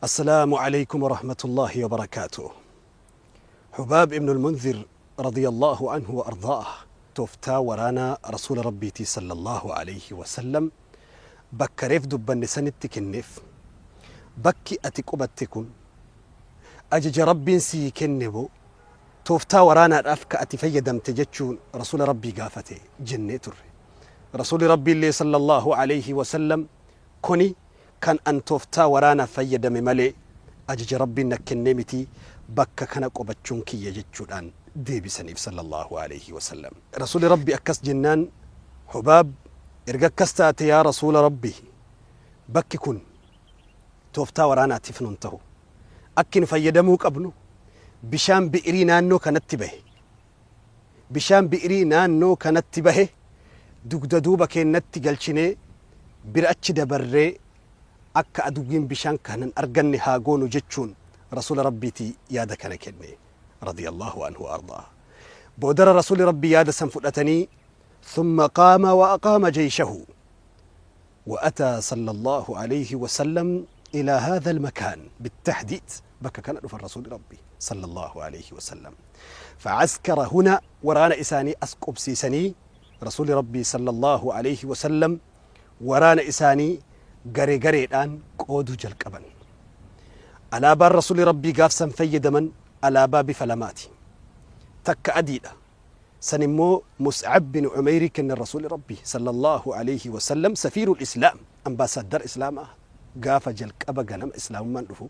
السلام عليكم ورحمة الله وبركاته. حباب ابن المنذر رضي الله عنه وأرضاه tooftaa waraanaa Rasuula Rabbiitii sallallaahu aleyhi wasallam bakka reef dubbanne sanitti kenneef. Bakki ati qubatte kun ajaja Rabbiin sii kenne moo tooftaa waraanaadhaaf ka ati fayyadamte jechuun Rasuula Rabbii gaafate jennee turre. Rasuulli Rabbiillee sallallaahu aleyhi wasallam kuni kan an tooftaa waraanaaf fayyadame malee ajaja Rabbiin na kennee miti bakka kana qubachuun kiyya jechuudhaan deebisaniif sallallaahu aleyhi wasallam. Rasuulli Rabbii akkas jennaan Hubaab erga akkas taate yaa Rasuula Rabbii bakki kun tooftaa waraanaatiif nun tahu. Akki nu fayyadamuu qabnu bishaan bi'irii naannoo kanatti bahe bishaan bi'irii naannoo kanatti bahe dugda duuba keennatti galchinee bira achi dabarree akka aduwwiin bishaan kana hin arganne haa goonu jechuun Rasuula Rabbiitii yaada kana kenne radiyallahu anhu wa ardaa. Boodara Rasuuli Rabbii yaada san fudhatanii thumma qaama wa aqaama jeyshahu wa ataa sallallahu alayhi wa sallam ilaa haadha almakaan bittahdiid bakka kana dhufan Rasuuli Rabbii sallallahu alayhi wa sallam fa'askara huna waraana isaanii as qubsiisanii Rasuuli Rabbii sallallahu alayhi wa sallam waraana isaanii garee gareedhaan qooduu jalqaban. Alaabaan Rasuuli Rabbii gaaf san fayyadaman alaabaa bifa lamaati. Takka adiidha. San immoo Mus'ab bin Umeyrii kennan Rasuuli Rabbii sallallaahu aleyhi wa sallam safiirul Islaam, ambaasaaddara Islaamaa gaafa jalqaba ganama Islaamummaan dhufu.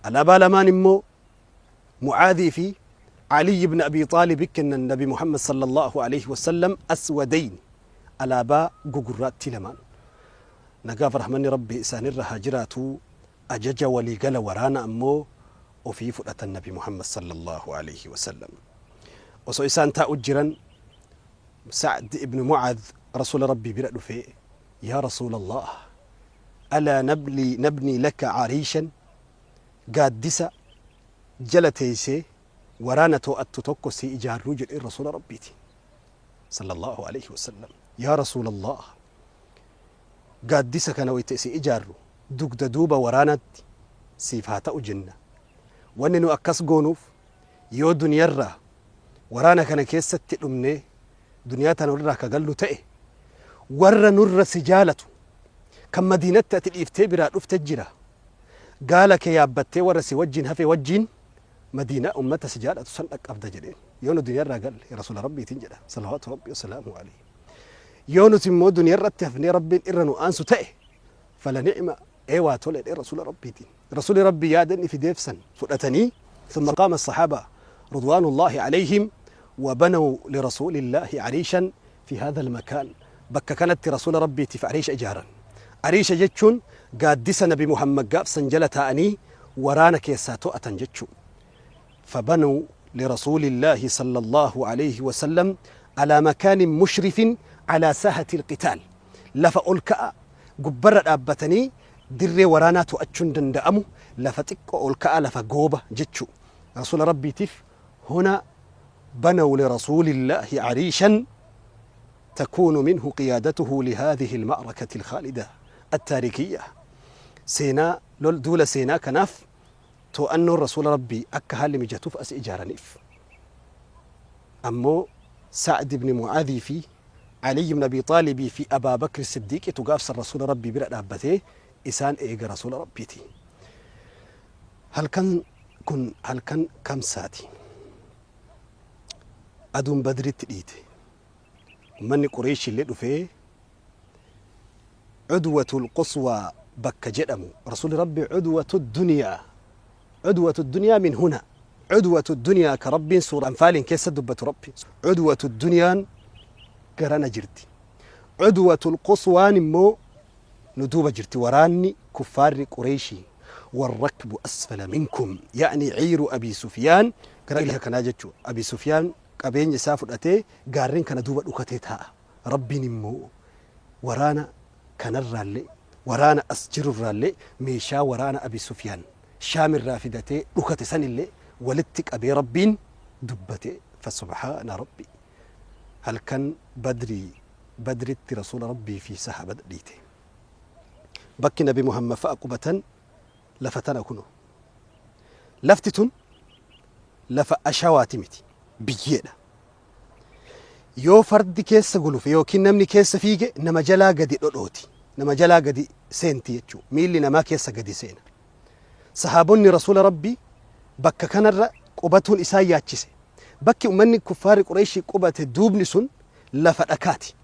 Alaabaa lamaan immoo Mu'aadhii fi Aliyyi ibn Abii Xaalibi kennan Nabi Muhammad sallallaahu aleyhi wa sallam aswadayn, alaabaa gugurraattii lamaan. Nagaaf rahmanni Rabbii isaanirra haa jiraatuu ajaja walii gala waraana ammoo ofii fudhatan Nabi Muhammad sallallaahu aleyhi wa sallam. Osoo isaan taa'u jiran Sa'd ibn Mu'aadh Rasuula Rabbii bira dhufee yaa Rasuulallaah alaa nabnii laka ariishan gaaddisa jala teeysee waraana too'attu tokko sii ijaarruu jedheen Rasuula Rabbiitiin sallallaahu aleyhi wa sallam. Yaa Rasuulallaah gaaddisa kana wayta isii ijaarru dugda duuba waraanaatti siif haa ta'u jenna. Wanni nu akkas goonuuf yoo duniyarraa waraana kana keessatti dhumnee duniyaa tana irraa ka gallu ta'e warra nurra si jaalatu kan madiinatti ati dhiiftee biraa dhufte jira. Gaala kee yaabbattee warra si wajjiin hafe wajjiin madiinaa ummata si jaalatu san dhaqqabda jedheen. Yoo nu duniyarraa galle Rasuula Rabbiitiin jedha salawaatu Rabbii wasalaamuhu alayhi. Yoo nuti immoo duniyarratti hafnee Rabbiin irra nu aansu ta'e fala ni'ma ee waa tole jedhee Rasuula Rabbiitiin. Rasuuli Rabbii yaada inni fideef san fudhatanii thumma qaama as-sahaaba ridwaanullaahi alayhim wa banaw lirasuulillaahi ariishan fi haadha al-makaan bakka kanatti Rasuula Rabbiitiif ariisha ijaaran. Ariisha jechuun gaaddisa Nabi Muhammad gaaf san jala taa'anii waraana keessaa to'atan jechuu. Fabanaw lirasuulillaahi sallallaahu alayhi wa sallam alaa makaanin mushrifin alaa saahati al-qitaal lafa ol ka'a gubbarra dhaabbatanii dirree waraanaa to'achuun danda'amu lafa xiqqoo ol ka'aa lafa gooba jechuu Rasuula Rabbiitiif huna banaw lirasuulillaahi ariishan takuunu minhu qiyaadatuhu lihaadhihi alma'rakati alkhaalida attaarikiyya seenaa lol duula seenaa kanaaf to'annoon Rasuula Rabbii akka haalli mijatuuf as ijaaraniif. Ammoo Sa'd ibn Mu'aadhii fi Aliyyi ibn Abii Xaalibii fi Abaa Bakri Siddiiqitu gaaf san Rasuula Rabbii bira dhaabbatee isaan eega Rasuula Rabbiiti. Halkan kun halkan Kamsaati. Aduun Badritti dhiite. Ummanni Qureeyshiillee dhufee Cudwatul Quswaa bakka jedhamu Rasuulli Rabbii Cudwatu Duniyaa Cudwatu Duniyaa min huna Cudwatu Duniyaa ka Rabbiin suura Anfaaliin keessa dubbatu Rabbi Cudwatu Duniyaan garana jirti Cudwatul Quswaan immoo nu duuba jirti waraanni kuffaarri Qureeyshii warrakbu asfala minkum ya'ni ciiru Abii Sufyaan gara dhiha kanaa jechuu Abii Sufyaan qabeenya isaa fudhatee gaarreen kana duuba dhukatee taa'a. Rabbiin immoo waraana kanarraallee, waraana as jirurraallee meeshaa waraana Abi Sufyaan Shaamirraa fidatee dhukate sanillee walitti qabee Rabbiin dubbate fasubhaana Rabbi. Halkan Badrii Badritti Rasuula Rabbii fi sahaabata dhiite. Bakki Nabi Muhammad fa'a qubatan Lafa tana kunoo. Lafti tun lafa ashawaati miti, biyyeedha. Yoo fardi keessa gulufe yookiin namni keessa fiige nama jalaa gadi dhodhooti. Nama jalaa gadi seenti jechuu. Miilli namaa keessa gadi seena. Sahaabonni Rasuula Rabbii bakka kanarra qubatuun isaan yaachise. Bakki ummanni kuffaarri Qureeyshii qubate duubni sun lafa dhakaati.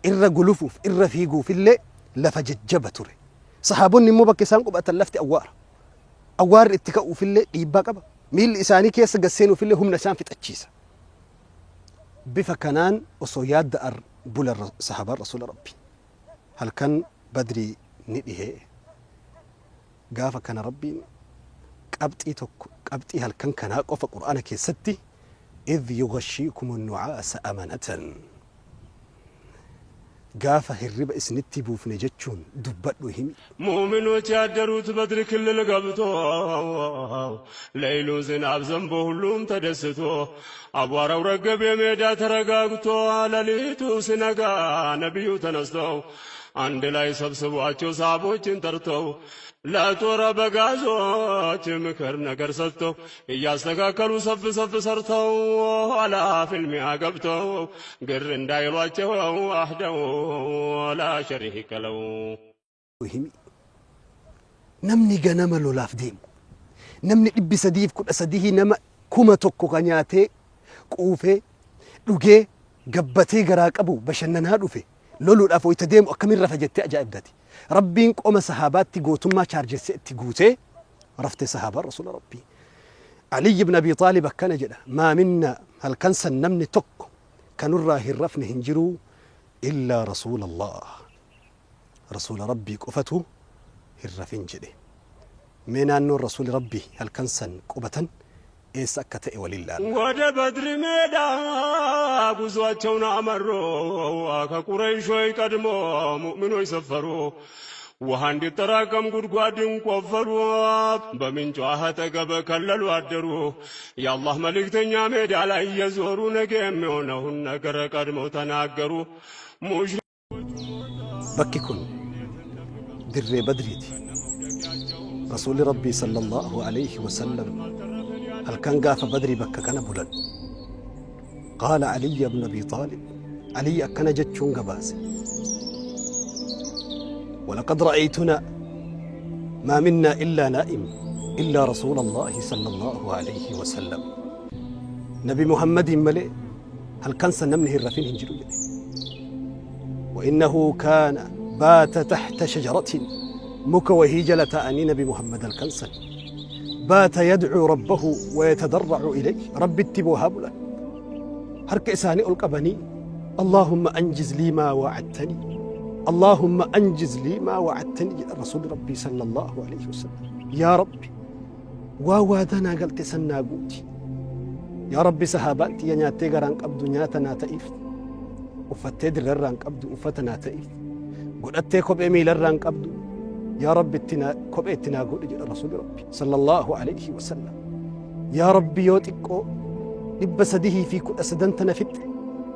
Irra gulufuuf, irra fiiguufillee lafa jajjaba ture. Sahaabonni immoo bakka isaan qubatan lafti awwaara. Awwaarri itti ka'uufillee dhiibbaa qaba. Miilli isaanii keessa gad seenuufillee humna isaan fixachiisa. Bifa kanaan osoo yaadda'an bulan sahaabaan Rasuula Rabbii. Halkan Badrii ni dhihee. Gaafa kana Rabbiin qabxii tokko qabxii halkan kanaa qofa Qur'aana keessatti idh yughashshiikumu nu'aasa amanatan gaafa hirriba isinitti buufne jechuun dubbadhu himi. ሙእሚኖች ያደሩት በድር ክልል ገብቶ ሌይሉ ዝናብ ዘንቦ ሁሉም ተደስቶ አቧራው ረገብ የሜዳ ተረጋግቶ ሌሊቱ ሲነጋ ነቢዩ ተነስተው አንድ ላይ ሰብስቧቸው ሳቦችን ጠርተው ለጦር አበጋዞች ምክር ነገር ሰጥተው እያስተካከሉ ሰፍ ሰፍ ሰርተው ኋላ ፍልሚያ ገብተው ግር እንዳይሏቸው አህደው ላ ሸሪከ ለው። Himi. Namni ganama lolaaf deemu, namni 313 nama 1000 ka nyaatee quufee dhugee gabbatee garaa qabu bashannanaa dhufe loluudhaaf wayita deemu akkamiin rafa jettee ajaa'ibdati. Rabbiin qoma sahaabaatti gootummaa chaarjessee itti guutee rafte sahaabaan Rasuula Rabbii. Aliyyi ibn Abii Xaalib akkana jedha, maa minna halkan san namni tokko kanurraa hin rafne hin jiruu illaa Rasuulallah. Rasuula Rabbii qofatu hin rafin jedhe. Mee naannoon Rasuuli Rabbii halkan san qubatan eessa akka ta'e waliin laalla. ወደ በድር ሜዳ ጉዟቸውን አመሩ። ከቁረይሾች ቀድሞ ሙእሚኖች ሰፈሩ። ውሃ እንዲጠራቀም ጉድጓድን ቆፈሩ። በምንጯ አጠገብ ከለሉ አደሩ። የአላህ መልእክተኛ ሜዳ ላይ እየዞሩ ነገ የሚሆነውን ነገር ቀድመው ተናገሩ። Bakki kun dirree Badriiti. Rasuulli Rabbii sallallahu alayhi wa sallam halkan gaafa Badrii bakka kana bulan. Qaala Aliyyi ibn Abi Xaalib, Aliyyi akkana jechuun gabaase. Walaqad ra'aytunaa maa minnaa illaa naa'im illaa Rasuula Allaahi sallallahu alayhi wa sallam. Nabi Muhammadiin malee halkan san namni hin rafin hin jiru jedhe. Wa innahu kaana baata tahta shajaratin muka wahii jala taa'anii Nabi Muhammad halkan san baata yadcuu rabbahu wa yatadarracu ilayhi Rabbitti boohaa bulan. Harka isaanii ol qabanii Allaahumma anjiz lii maa wa'adtanii Allaahumma anjiz lii maa wa'adtanii jedhan Rasuulli Rabbii sallallahu alayhi wasallam. Yaa Rabbi waa waadaa naa galte san naa guuti. Yaa Rabbi sahaabaan tiyya nyaattee garaan qabdu nyaata naa ta'iif. Uffattee dirrarraa hin qabdu uffata naa ta'iif. Godhattee kophee miilarraa hin qabdu yaa Rabbi itti naa kophee itti naa godhi jedha Rasuulli Rabbi sallallahu alayhi wasallam. Yaa Rabbi yoo xiqqoo 313 tana fixxe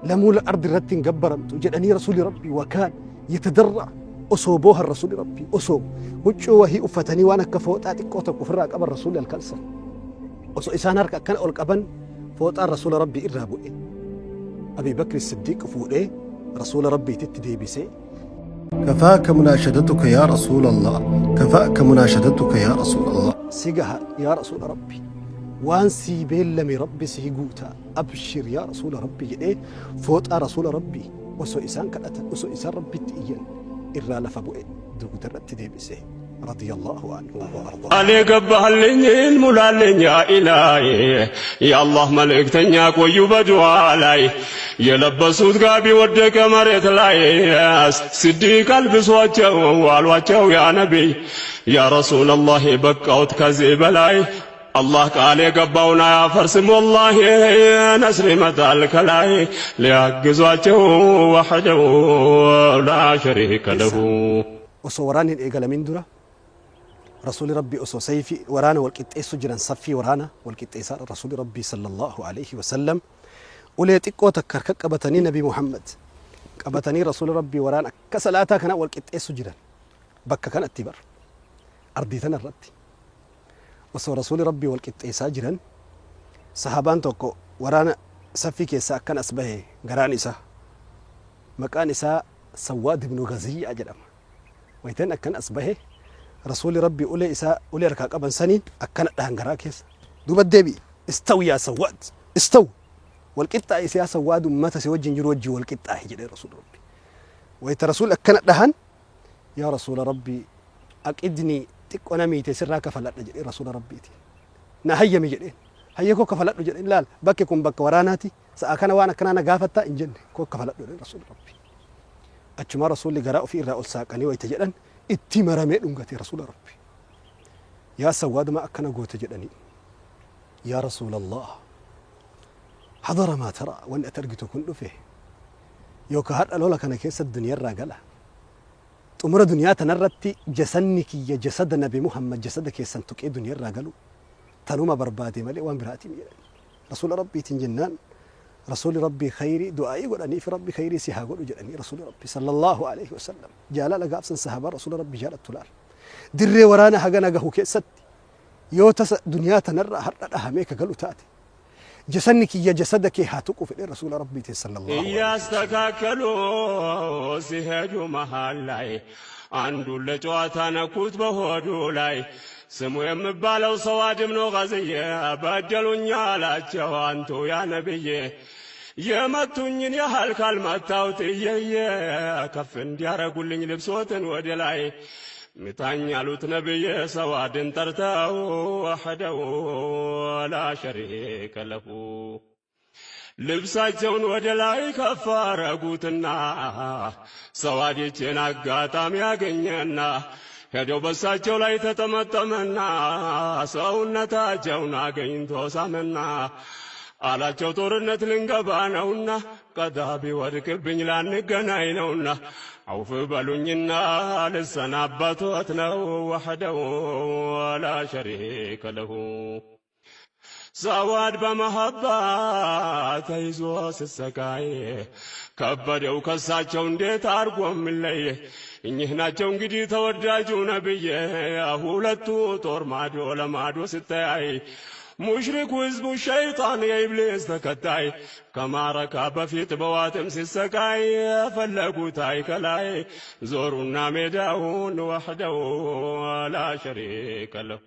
lamuula ardi irratti hin gabbaramtu jedhanii Rasuulli Rabbi wakaan yatadarra osoo boohan Rasuulli Rabbi osoo huccuu wahii uffatanii waan akka fooxaa xiqqoo tokko ofirraa qaban Rasuulli halkan san osoo isaan harka akkana ol qaban fooxaan Rasuula Rabbii irraa bu'e. Abii Bakri Siddiiq fuudhee Rasuula Rabbiititti deebisee. Kafaaka munaashadatuka yaa Rasuulallah, kafaaka munaashadatuka yaa Rasuulallah. Si gaha yaa Rasuula Rabbi, waan sii beellame Rabbi sii guuta, abshir yaa Rasuula Rabbi jedhee fooxaa Rasuula Rabbii osoo isaan kadhatan, osoo isaan Rabbitti iyyan irraa lafa bu'e dugda irratti deebise. Radiyallahu anhu wa ardaahu. ቃል የገባህልኝን ሙላልኝ ያ ኢላሂ የአላህ መልእክተኛ ቆዩ በዱዓ ላይ የለበሱት ጋቢ ወደቀ መሬት ላይ ሲዲቅ አልብሷቸው አሏቸው ያ ነቢይ ያ ረሱለላህ በቃውት ከዚህ በላይ አላህ ቃል የገባውን አያፈርስም ወላሂ ነስር ይመጣል ከላይ ሊያግዟቸው ወሕደሁ ላ ሸሪከ ለሁ። Osoo waraanni hin eegalamin dura Rasuulli Rabbii osoo sayfii waraana wal qixxeessu jiran saffii waraana wal qixxeessaa Rasuulli Rabbii sallallahu alayhi wa sallam ulee xiqqoo takka harka qabatanii Nabi Muhammad qabatanii Rasuulli Rabbii waraana akka salaataa kana wal qixxeessu jiran bakka kanatti bar ardii tana irratti. Osoo Rasuulli Rabbii wal qixxeessaa jiran sahaabaan tokko waraana saffii keessaa akkan as bahe garaan isaa maqaan isaa Sawwaad ibnu Gaziyyaa jedhama. Waytan akkan as bahe Rasuulli Rabbii ulee isaa ulee harkaa qaban saniin akkana dhahan garaa keessa. Duuba deebi'i. Istawi yaa Sawwaad. Istawi. Wal qixxaa'i yaa Sawwaad, ummata si wajjin jiru wajjin wal qixxaa'i jedhee Rasuulli Rabbii. Wayta Rasuulli akkana dhahan, yaa Rasuula Rabbii, aqidni xiqqo na miite, sirraa kafaladha jedhee Rasuula Rabbiiti. Na hayyami jedheen. Hayya, koo kafaladhu jedheen. Laal, bakki kun bakka waraanaati. Sa'a kana waan akkanaa na gaafattaa hin jenne. Koo kafaladhu jedheen Rasuula Rabbii. Achumaa Rasuulli garaa ofii irraa ol saaqanii wayta jedhan itti maramee dhungate Rasuula Rabbii. Yaa Sawwaad, maa akkana goote jedhanii. Yaa Rasuulallah, hadara maa tara, wanni ati argitu kun dhufe yookaan har'a lola kana keessa duniyarraa gala. Xumura duniyaa tanarratti jasanni kiyya jasada Nabi Muhammad jasada keessan tuqee duniyarraa galu tanuma barbaade malee waan biraatiin jedhan. Rasuula Rabbiitiin jennaan Rasuuli Rabbii khayrii du'aa'ii godhanii fi Rabbi khayrii si haa godhu jedhanii. Rasuuli Rabbii sallallahu alaihi wasallam jaalala gaafsan sahabaa Rasuula Rabbii jaalattu laal. Dirree waraana hagana gahu keessatti yoo tasa duniyaa tanarraa har'a dhahamee ka galu taate jasanni kiyya jasada kee haa tuqu fedhee Rasuula Rabbiitiin sallallahu alaihi እያስተካከሉ ሲሄዱ መሃል ላይ አንዱን ለጨዋታ ነኩት በሆዱ ላይ። ስሙ የሚባለው ሰዋድ ብኑ ገዝዬ በደሉኛ አላቸው፣ አንቱ ያ ነብዬ፣ የመቱኝን ያህል ካልመታሁት እየየ ከፍ እንዲያረጉልኝ ልብሶትን ወደ ላይ ምታኝ ያሉት ነብዬ ሰዋድን ጠርተው ወሕደው ላ ሸሪከ ለሁ። ልብሳቸውን ወደ ላይ ከፍ አረጉትና ሰዋድ ይህችን አጋጣሚ ያገኘና ሄደው በሳቸው ላይ ተጠመጠመና ሰውነታቸውን አገኝቶ ሳመና አላቸው፣ ጦርነት ልንገባ ነውና ቀዳ ቢወድቅብኝ ላንገናኝ ነውና አውፍ በሉኝና ልሰናበቶት ነው ወሕደው ላ ሸሪከ ለሁ። ሰዋድ በመሐባ ተይዞ ስሰቃይ ከበደው ከሳቸው እንዴት አርጎ የሚለይ። እኚህ ናቸው እንግዲህ ተወዳጁ ነብዬ። ሁለቱ ጦር ማዶ ለማዶ ስተያይ ሙሽሪኩ ህዝቡ ሸይጣን የኢብሊስ ተከታይ ከማረካ በፊት በዋትም ሲሰቃይ የፈለጉት አይ ከላይ ዞሩና ሜዳውን ወሕደው ላ ሸሪከ ለሁ።